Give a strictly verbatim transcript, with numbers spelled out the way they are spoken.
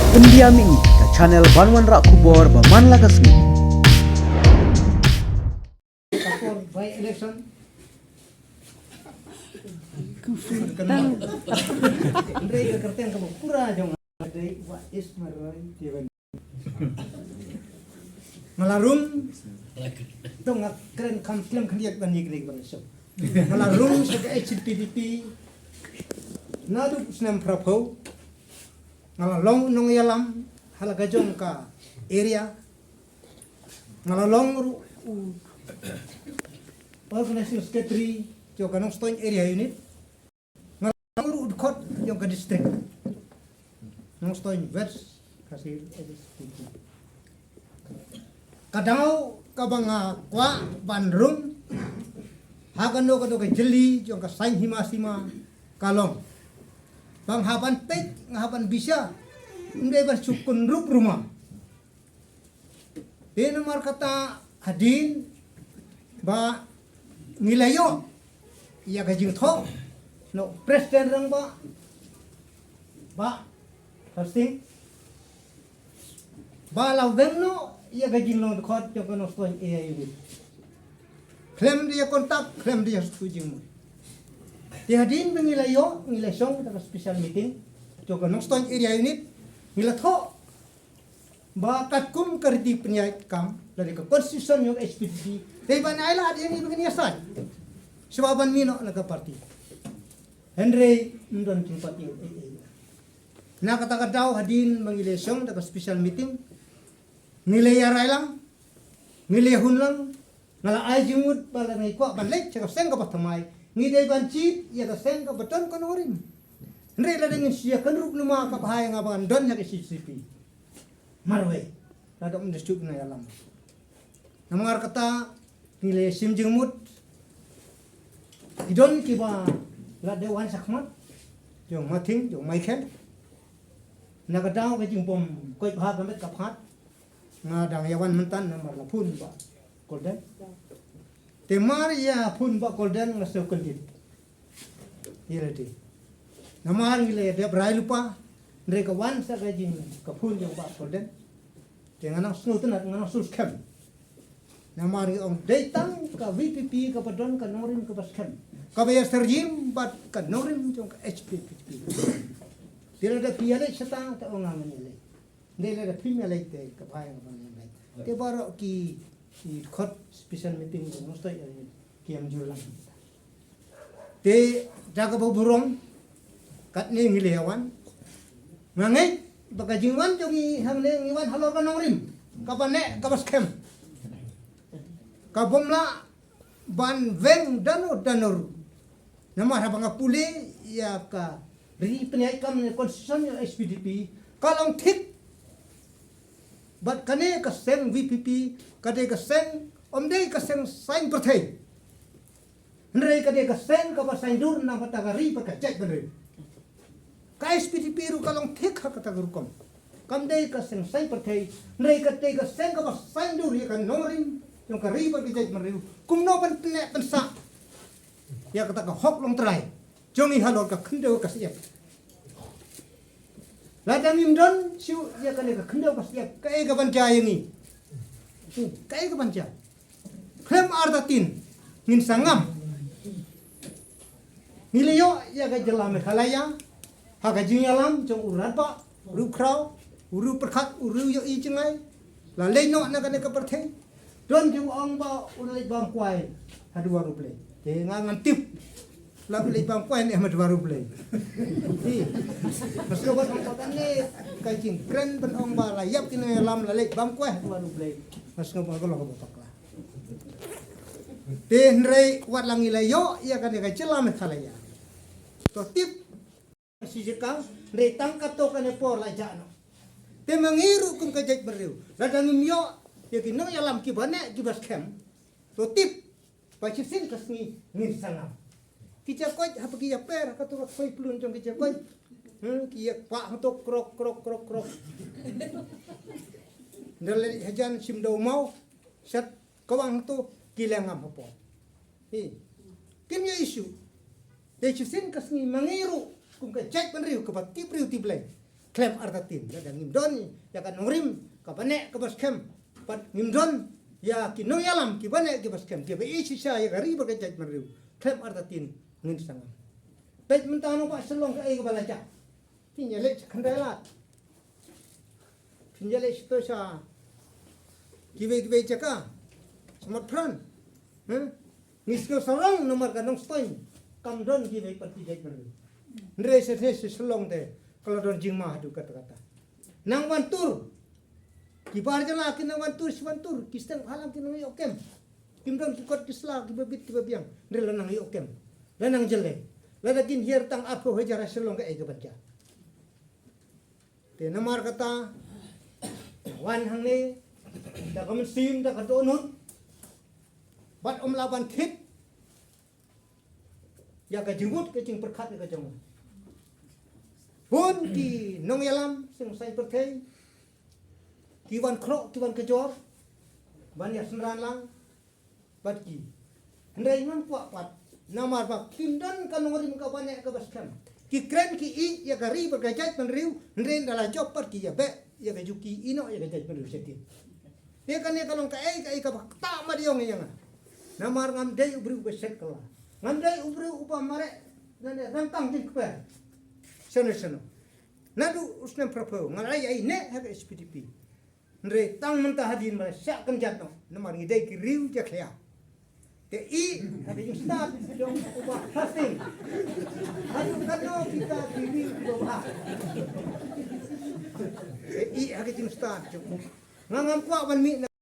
India Mini, ka channel ban wanrah khubor ba man la ka sngi. Ka por by election. Ka por. Hynrei ka kyrteng kaba pura jong nga dei Wah Ismail Roy Tiwen. Nga la rung. To nga kren kham slem khyndiat ban ïa kane ban shoh. Nga la rung sha ka H P D P naduh u snem phra phew. Nga la long nongïalam ha la ka jong ka area. Nga la long ruh u organizing secretary jong ka Nongstoiñ Area Unit. Nga la long ruh u dkhot jong ka district Nongstoiñ West Khasi Hills. Ka daw kaba nga kwah ban rung ha kano kano ka jylli jong ka saiñ hima sima ka long ba nga hap ban peit, nga hap ban bishar, ym dei ban shu kynrup ruma. Te namar kata hadien ba ngi la ïoh ïa ka jingthoh na u president rangbah, Bah Harsing, ba la weng noh ïa ka jinglong dkhot jong ka Nongstoiñ Area Unit. Khlem da ïa contact, khlem da ïa shu jingmut. Te hadien ba ngi la ïoh, ngi la shong da ka special meeting jong ka Nongstoiñ Area Unit, ngi la thoh ba katkum ka riti pynïaid kam lane ka constitution jong H P D P, dei ban ai lad ïa ngi ba ngin ïasaid, shuwa ban mih noh na ka party. Hynrei ym don jingpynim ei ei. Na kata ka daw hadien ba ngi la shong da ka special meeting, ngi la ïarai lang, ngi la ïahun lang. Nga la ai jingmut ba lada ngi kwah ban leit sha ka seng kaba thymmai, ngi dei ban jied ïa ka seng kaba don ka nongrim. Hynrei lada ngin shu ïakynrup lem ka bha ïa nga ban don ha ka C C P. Marwei, lada ym da shu nongïalam. Namar kata ngi la shim jingmut. Ki don kiba la dei wan shakhmat, jong Mathing, jong Michael. Na ka daw ka jingbym koit bha ka met ka phad, nga dang ïa wan mynta namar la phone Bah Golden. Te mar ïa phone Bah Golden nga sngewkyndit ïa lade. Namar ngi la dep rai lypa, hynrei ka wan sa ka jing ka phone jong Bah Golden. Te nga nang sngewtynnat, nga nang sngewskhem. Namar ngi ong dei tang ka V P P kaba don ka nongrim kaba skhem, kaba ïa syriem bad ka nongrim jong ka H P P P. Te lada phi ïaleit shata, te ong nga ngan ïaleit. Dei lada phim ïaleit te ka bha ïa nga ban ïaleit. Te baroh ki, ki dkhot special meeting jong Nongstoiñ Area Unit ki ïam jur lang. Te da kaba burom katne ngi la wan. Nga ngeit ba ka jingwan jong ngi hangne ngi wan halor ka nongrim kaba neh kaba skhem, ka bym lah ban weng dano dano ruh. Namar haba nga pule ïa ka ri pynïaid kam ne constitution jong H P D P, ka long thik. Bad kane ka seng V P P ka dei ka seng, ym dei ka seng saiñ pyrthei. Hynrei ka dei ka seng kaba saiñdur na ka bynta ka ri bad ka jaitbynriew. Ka H P D P ruh ka long thik ha kata ka rukom. Kam dei ka seng saiñ pyrthei, hynrei ka dei ka seng kaba saiñdur ïa ka nongrim jong ka ri bad ka jaitbynriew. Kumno ban pynneh pynsah ïa kata ka hok longtrai jong ngi halor ka khyndew ka shyiap. Lada ngim don shuh ïa kane ka khyndew ka shyiap, kaei ka ban jia ïa ngi? Kaei ka ban jia? Khlem artatien ngin sa ngam. Ngi la ïoh ïa ka jylla Meghalaya ha ka jingïalam jong u Rangbah, u Riewkhraw, u Riewpyrkhat, u Riew ïohi jngai. La leit noh na kane ka pyrthei. Don jingong ba u la leit bam kwai ha duwar U Blei. Te nga ngan tip la u leit bam kwai ne ha duwar U Blei. Hi. Nga sngewbha ban ong kane ka jingkren ban ong ba la ïap ki nongïalam la leit bam kwai ha duwar U Blei. Nga sngewbha ka long kaba bakla. Te hynrei wat la ngi la ïoh ïa kane ka jylla Meghalaya, to tip shi jaka, hynrei tang katto katne por la jah noh. Te ma ngi ruh kum ka jaitbynriew, lada ngim ïoh ïa ki nongïalam kiba neh kiba skhem, to tip ba shisien ka sngi ngin sa ngam. Ki jakoit haba ki ïa per ha kato ka khoi plun jong ki jakoit, hmm, ki ïa pah hangto krok krok krok krok. Nda leit hajan shim da u maw, shat kawang hangto, ki la ngam hapoh. Hi. Kim ïohi shuh. Te shisien ka sngi ma ngi ruh kum ka jaitbynriew kaba tip briew tip Blei, Khlem artatien, lada ngim don ïa ka nongrim kaba neh kaba skhem, bad ngim don ïa ki nongïalam kiba neh kiba skhem, kiba ïeit shisha ïa ka ri bad ka jaitbynriew, khlem artatien ngin sa ngam. Peit mynta nongbah Shillong kaei kaba la jia. Phin ïaleh sha Khyndai Lad, phin ïaleh sha to sha kiwei kiwei jaka, sha Motphran. Ngi sngew sarong namar ka Nongstoiñ kam don kiwei pat ki jaitbynriew. Hynrei sha sha Shillong te ka la don jingma haduh katta katta. Nang wan tur, ki bar jylla ki nang wan tur, shi wan tur, ki sdang bha lang ki nang ïoh kem. Kim don ki kot ki sla kiba bit kiba biang, hynrei la nang ïoh kem. La nang jyllei. Lada kin hiar tang arphew hajar ha Shillong kaei kaban jia. Te namar kata, wan hangne da ka mynsiem, da ka dohnud, bad ym lah ban thied ïa ka jingmut ka jingpyrkhat ïa ka jong u. Bun ki nongïalam seng saiñ pyrthei ki wan khroh ki wan kjor ban ïa synran lang bad ki. Hynrei ngam kwah pat, namar ba kim don ka nongrim kaba neh kaba skhem. Ki kren ki ïeit ïa ka ri bad ka jaitbynriew, hynrei ynda la jop pat ki ïa beh ïa ka juki, ïehnoh ïa ka jaitbynriew shatei. Te kane ka long kaei kaei kaba ktah mat ïong ïa nga. Namar ngam dei u briew uba shet kylla. Ngam dei u briew uba mareh, nane, rangkang jingkper shano shano. Naduh u snem phraphew nga la ïaineh ha ka H P D P. Hynrei tang mynta hadien ba la shah kynjat noh, namar ngi dei ki riew jakhlia. Te ïeh ha ka jingstad jong u Bah Hastings. Haduh katno kita ki riew kiba bha. Te ïeh ha ka jingstad jong u. Nga ngam kwah ban mih na